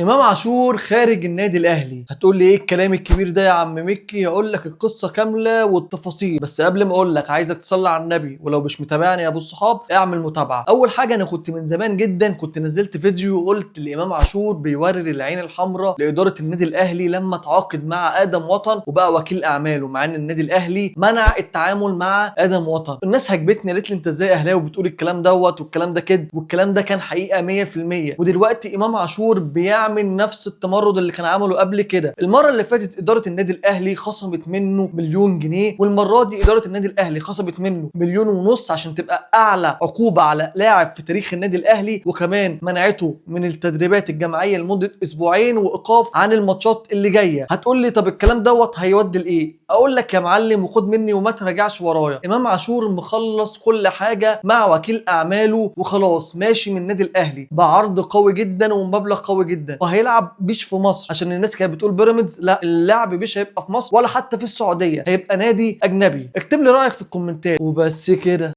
امام عاشور خارج النادي الاهلي. هتقول لي ايه الكلام الكبير ده يا عم مكي؟ هقول لك القصة كاملة والتفاصيل، بس قبل ما اقول لك عايزك تصلي على النبي، ولو مش متابعني يا ابو الصحاب اعمل متابعه. اول حاجة، انا كنت من زمان جدا كنت نزلت فيديو وقلت لامام عاشور بيورر العين الحمراء لادارة النادي الاهلي لما تعاقد مع ادم وطن وبقى وكيل اعماله، مع ان النادي الاهلي منع التعامل مع ادم وطن. الناس هجبتني قالت لي انت ازاي اهلاوي وبتقول الكلام دوت والكلام ده كده، والكلام ده كان حقيقة 100%. ودلوقتي امام عاشور بيعمل نفس التمرد اللي كان عمله قبل كده. المرة اللي فاتت ادارة النادي الاهلي خصمت منه مليون جنيه، والمرة دي ادارة النادي الاهلي خصمت منه 1.5 مليون عشان تبقى اعلى عقوبه على لاعب في تاريخ النادي الاهلي، وكمان منعته من التدريبات الجماعية لمدة اسبوعين وايقاف عن الماتشات اللي جاية. هتقول لي طب الكلام دوت هيودي لايه؟ اقول لك يا معلم وخد مني وما تراجعش ورايا، امام عاشور مخلص كل حاجة مع وكيل اعماله وخلاص ماشي من النادي الاهلي بعرض قوي جدا ومبلغ قوي جدا، وهيلعب مش في مصر عشان الناس كانت بتقول بيراميدز. لا، اللعب مش هيبقى في مصر ولا حتى في السعودية، هيبقى نادي اجنبي. اكتب لي رايك في الكومنتات وبس كده.